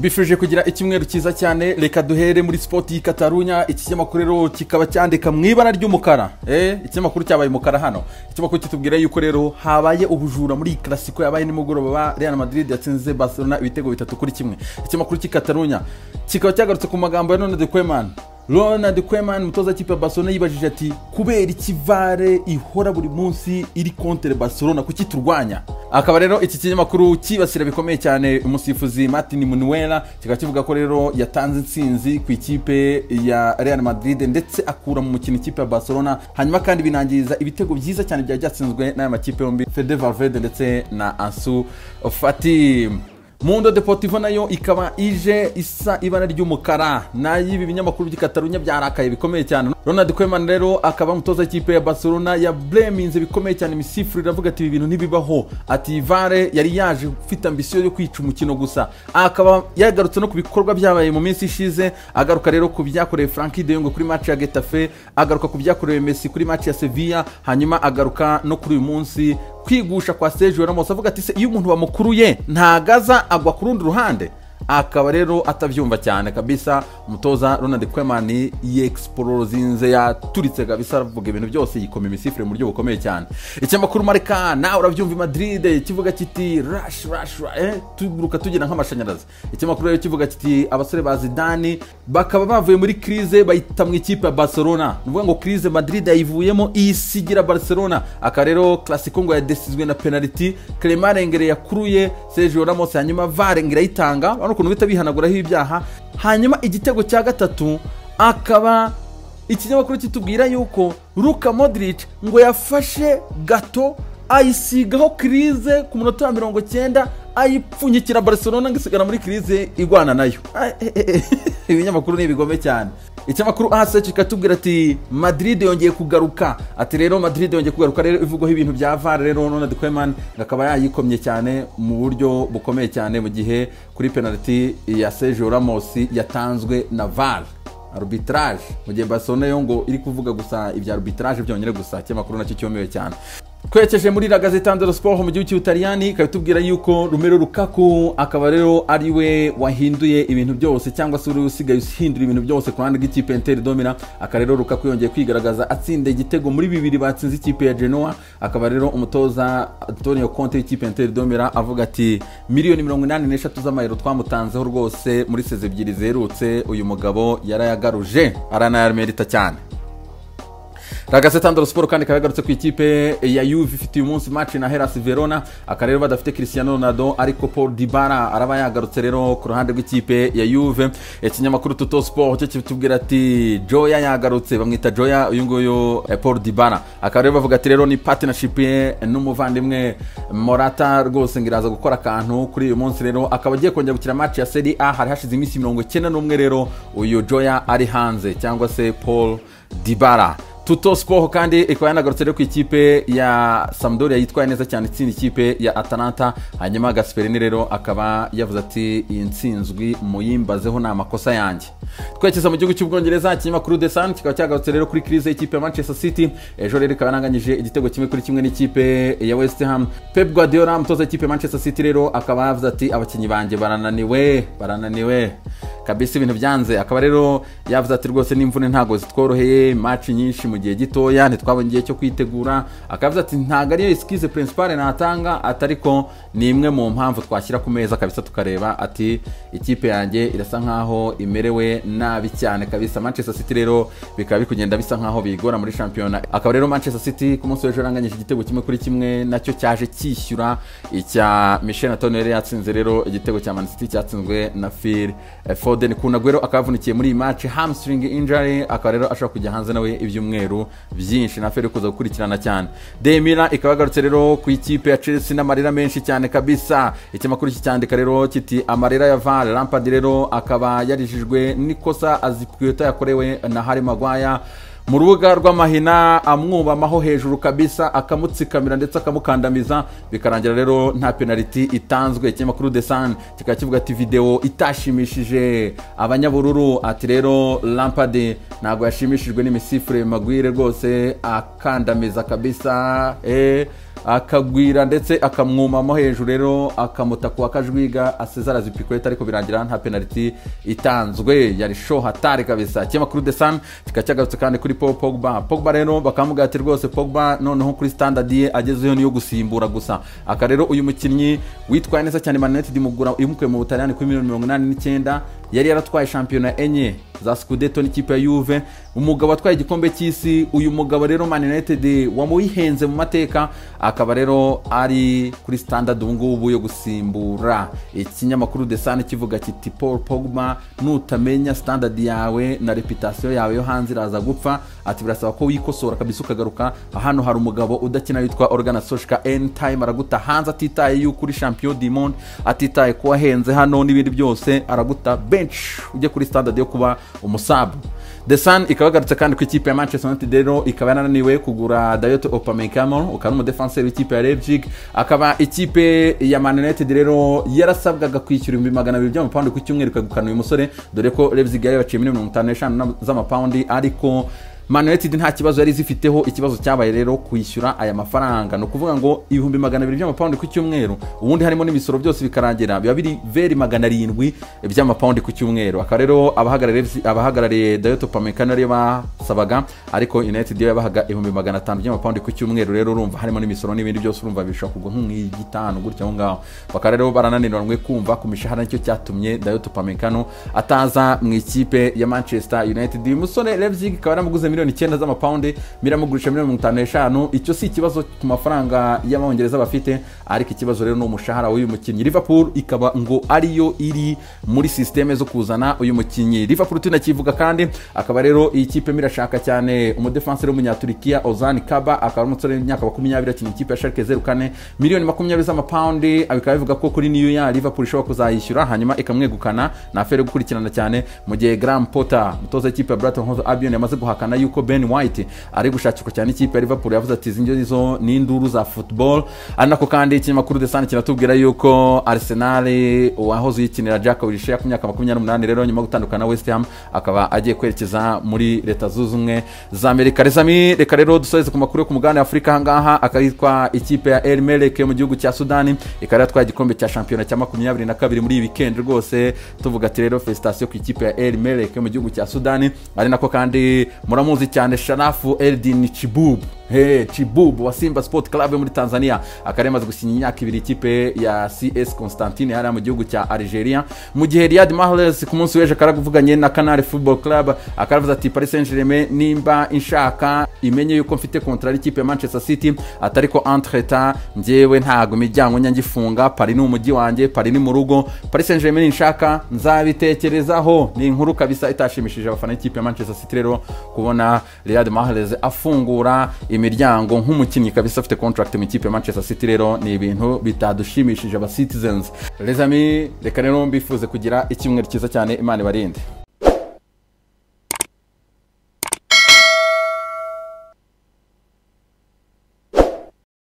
Mbifurije kugira icyumweru cyiza cyane. Reka duhere muri sport y'i Katarunya. Iki kinyamakuru rero kikaba cyandika mu ibara ry'umukara. Ikinyamakuru cyabaye umukara hano. Ikinyamakuru kitubwira yuko rero habaye ubujura muri Clasico yabaye nimugoroba, Real Madrid yatsinze Barcelona ibitego 3-1. Ikinyamakuru cy'i Katarunya kikaba cyagarutse ku magambo ya Ronald Koeman. Ronald Koeman, umutoza w'ikipe ya Barcelona, yibajije ati kubera iki VAR ihora buri munsi iri contre Barcelona, kuki turwanya? Akaba rero iki kinyamakuru kibasira bikomeye cyane umusifuzi Martin Munuera, kikaba kivuga ko rero yatanze intsinzi ku ikipe ya Real Madrid ndetse akura mu mukino ikipe ya Barcelona, hanyuma kandi binangiza ibitego byiza cyane byari byatsinzwe n'aya makipe yombi, Fede Valverde ndetse na Ansu Fati. Mundo Deportivo nayo ikaba ije isa ibara ry'umukara, nayo ibi binyamakuru by'i Katarunya byarakaye bikomeye cyane. Ronald Koeman rero akaba umutoza w'ikipe ya Barcelona, ya blaminze bikomeye cyane imisifurire, avuga ati ibi bintu ntibibaho, ati VAR yari yaje ufite ambition yo kwica umukino gusa. Akaba yagarutse no ku bikorwa byabaye mu minsi ishize, agaruka rero ku byakorewe Frenkie de Jong kuri match ya Getafe, agaruka ku byakorewe Messi kuri match ya Sevilla, hanyuma agaruka no kuri uyu munsi kwigusha kwa Sergio Ramos, avuga ati se iyo umuntu bamukuruye ntagaza agwa ku rundi ruhande. Akaba rero atabyumva cyane kabisa. Umutoza Ronald Koeman yexplosinze, yaturitse kabisa, aravuga ibintu byose, yikoma imisifure mu buryo bukomeye cyane. Ikinyamakuru Marca, nawe urabyumva, i Madrid kivuga kiti rush rush, tuguruka tugenda nk'amashanyarazi. Ikinyamakuru rero kivuga kiti abasore ba Zidane bakaba bavuye muri crise bayita mu ikipe ya Barcelona, ni ukuvuga ngo crise Madrid yayivuyemo isigira Barcelona. Aka rero Clasico ngo yadesizwe na penalty Clement Lenglet yakuruye Sergio Ramos, hanyuma VAR ngo irayitanga, urabona ukuntu bita bihanaguraho ibyaha. Hanyuma igitego cya gatatu akaba ikinyamakuru kitubwira yuko Luka Modric ngo yafashe gato ayisigaho crise ku munota wa 90, ayipfunyikira Barcelona ngo isigara muri crise igwana nayo. Ibinyamakuru ni ibigome cyane. Ikinyamakuru AS kikatubwira ati Madrid yongeye kugaruka, ati rero Madrid yongeye kugaruka rero ivugwaho ibintu bya VAR. Rero Ronald Koeman akaba yayikomye cyane mu buryo bukomeye cyane mu gihe kuri penalty ya Sergio Ramos yatanzwe na VAR arbitrage, mu gihe Barcelona yo ngo iri kuvuga gusa ibya arbitrage byonyine gusa. Ikinyamakuru nacyo cyomewe cyane. Twerekeje muri La Gazzetta dello Sport mu gihugu cy'Ubutaliyani, ikaba itubwira yuko Romelu Lukaku akaba rero ari we wahinduye ibintu byose, cyangwa se uri usigaye uhindura ibintu byose ku ruhande rw'ikipe ya Inter de Milan. Aka rero Lukaku yongeye kwigaragaza atsinda igitego muri 2 batsinze ikipe ya Genoa. Akaba rero umutoza Antonio Conte w'ikipe ya Inter de Milan avuga ati miliyoni 83 z'amayero twamutanzeho rwose muri seze ebyiri zerutse, uyu mugabo yarayagaruje, aranayamerita cyane. La Gazzetta dello Sport kandi ikaba yagarutse ku ikipe ya Juve ifite uyu munsi match na Hellas Verona. Aka rero badafite Cristiano Ronaldo, ariko Paul Dybala araba yagarutse rero ku ruhande rw'ikipe ya Juve. Ikinyamakuru Tutto Sport cyo kitubwira ati Joya yagarutse, bamwita Joya uyu nguyu Paul Dybala. Aka rero bavuga ati rero ni partnership ye n'umuvandimwe Morata rwose ngiraza gukora akantu kuri uyu munsi. Rero akaba agiye kongera gukina match ya Serie A, hari hashize iminsi 91 rero uyu Joya ari hanze, cyangwa se Paul Dybala. Tutto Sport kandi ikaba yanagarutse rero ku ikipe ya Sampdoria yitwaye neza cyane itsinda ikipe ya Atalanta, hanyuma Gasperini rero akaba yavuze ati iyi ntsinzwi muyimbazeho ni amakosa yanjye. Twerekeza mu gihugu cy'Ubwongereza, ikinyamakuru The Sun kikaba cyagarutse rero kuri crise y'ikipe ya Manchester City. Ejo rero ikaba yananganyije igitego 1-1 n'ikipe ya West Ham. Pep Guardiola umutoza w'ikipe ya Manchester City rero akaba yavuze ati abakinnyi banjye barananiwe kabisa, ibintu byanze. Akaba rero yavuze ati rwose n'imvune ntago zitworoheye, match nyinshi mu gihe gitoya, ntitwabonye igihe cyo kwitegura. Akavuze ati ntago ariyo excuse principale natanga, atariko ni imwe mu mpamvu twashyira ku meza kabisa tukareba, ati ikipe yanjye irasa nkaho imerewe nabi cyane kabisa. Manchester City rero bikaba bikugenda bisa nkaho bigora muri shampiyona. Akaba rero Manchester City ku munsi w'ejo yaranganyije igitego 1-1, nacyo cyaje cyishyura icya Michel Antonio yari yatsinze rero igitego cya Man City cyatsinzwe na Phil Foden. Kun Aguero akaba avunikiye muri iyi match hamstring injury, akaba rero ashobora kujya hanze nawe ibyumweru byinshi, na Feri kuza gukurikirana cyane. Demira ikaba yagarutse rero ku ikipe ya Chelsea n'amarira menshi cyane kabisa. Ikinyamakuru cyandika rero kiti amarira ya VAR, Lampard rero akaba yarijijwe n'ikosa Azpilicueta yakorewe na Harry Maguire mu rubuga rw'amahina, amwubamaho hejuru kabisa, akamutsikamira ndetse akamukandamiza, bikarangira rero nta penalty itanzwe. Ikinyamakuru The Sun kikaba kivuga ati video itashimishije abanyabururu, ati rero Lampard ntabwo yashimishijwe n'imisifure, Maguire rwose akandamiza kabisa. akagwira ndetse akamwumamo hejuru rero akamuta kuwa kajwiga Cesar Azpilicueta, ariko birangira nta penalty itanzwe. Yari show hatari kabisa. Ikinyamakuru The Sun kikaba cyagarutse kandi kuri Paul Pogba. Pogba rero bakamuga ati rwose Pogba noneho kuri standard ye agezeho niyo gusimbura gusa. Aka rero uyu mukinnyi witwaye neza cyane Man United imugura imukuye mu Butaliyani kuri miliyoni 89, yari yaratwaye shampiyona 4 za Scudetto n'ikipe ya Juve, umugabo atwaye igikombe cy'isi. Uyu mugabo rero Man United wamuyihenze mu mateka, akaba rero ari kuri standard ubu ngubu yo gusimbura. Ikinyamakuru The Sun kivuga kiti Paul Pogba nutamenya standard yawe na reputation yawe yo hanze iraza gupfa, ati birasaba ko wikosora kabisa ukagaruka. Hano hari umugabo udakina witwa Organ Solskjaer, anytime araguta hanze atitaye yuko uri champion du monde, atitaye ko wahenze hano n'ibindi byose, araguta bench ujye kuri standard yo kuba umusabu. The Sun ikabagarutse kandi ku ikipe ya Manchester United rero ikaba yananiwe kugura Dayot Upamecano, ukaba umudefenseur w'ikipe ya Leipzig. Akaba ikipe ya Man United rero yarasabwaga kwishyura 200,000 by'amapawundi ku cyumweru ikagukana uyu musore, dore ko Leipzig yari yabaciye miliyoni 55 z'amapawundi, ariko Man United nta kibazo yari zifiteho. Ikibazo cyabaye rero kwishyura aya mafaranga, no kuvuga ngo 200,000 by'amapawundi ku cyumweru, ubundi harimo n'imisoro byose bikarangira biba biri veri 700 by'amapawundi ku cyumweru. Aka rero abahagarariye Dayot Upamecano rero basabaga, ariko United yo yabahaga 500,000 by'amapawundi ku cyumweru. Rero urumva harimo n'imisoro n'ibindi byose, urumva bishobora kugwa nk'igitanu gutya aho ngaho. Baka rero barananiranywe kumva ku mishahara, nicyo cyatumye Dayot Upamecano ataza mu ikipe ya Manchester United. Uyu musore Leipzig ikaba yaramuguze miliyoni 9 z'amapawundi, miramugurisha miliyoni 55. Icyo si ikibazo ku mafaranga y'abongereza bafite, ariko ikibazo rero ni umushahara w'uyu mukinnyi. Liverpool ikaba ngo ariyo iri muri systeme zo kuzana uyu mukinnyi. Liverpool tunakivuga kandi akaba rero iyi kipe mirashaka cyane umudefenseur w'umunyaturikiya Ozan Kaba, akaba umusore w'imyaka 20 akina ikipe ya Schalke 04, miliyoni 20 z'amapawundi. Bikaba bivuga ko kuri New Year Liverpool ishobora kuzayishyura hanyuma ikamwegukana. Na affaire gukurikirana cyane mu gihe Graham Potter umutoza w'ikipe ya Brighton Hove Albion yamaze guhakana yuko Ben White ari gushakirwa cyane ikipe ya Liverpool, yavuze ati izi ngizo ni induru za football. Ari nako kandi ikinyamakuru The Sun kiratubwira yuko Arsenal wahoze yikinira Jack Wilshere ku myaka 28 rero nyuma gutandukana na West Ham akaba agiye kwerekeza muri Leta Zunze Ubumwe za Amerika. Rezami reka rero dusoze ku makuru yo ku mugabane wa Afurika. Ahangaha akitwa ikipe ya El Merreikh mu gihugu cya Sudani ikaba yatwaye igikombe cya shampiyona cya 22 muri iyi weekend. Rwose tuvuga ati rero felicitation ku ikipe ya El Merreikh mu gihugu cya Sudani. Ari nako kandi muramuzi cyane Sharafu Eldin Chibub, Chibub wa Simba Sport Club muri Tanzania, akaba yamaze gusinya imyaka 2 ikipe ya CS Constantine hariya mu gihugu cya Algeria. Mu gihe Riyad Mahrez ku munsi w'ejo akaravuganye na Canal Football Club, akaravuze ati Paris Saint-Germain nimba inshaka imenye yuko mfite contrat y'ikipe ya Manchester City, atari ko entre-temps njyewe ntago imiryango nyangifunga, Paris ni umujyi wanjye, Paris ni mu rugo, Paris Saint-Germain inshaka nzabitekerezaho. Ni inkuru kabisa itashimishije abafana b'ikipe ya Manchester City rero kubona Riyad Mahrez afungura imiryango nk'umukinnyi kabisa afite contract mu ikipe ya Manchester City. Rero ni ibintu bitadushimishije aba citizens. Les amis, reka rero mbifuze kugira icyumweru cyiza cyane, Imana ibarinde.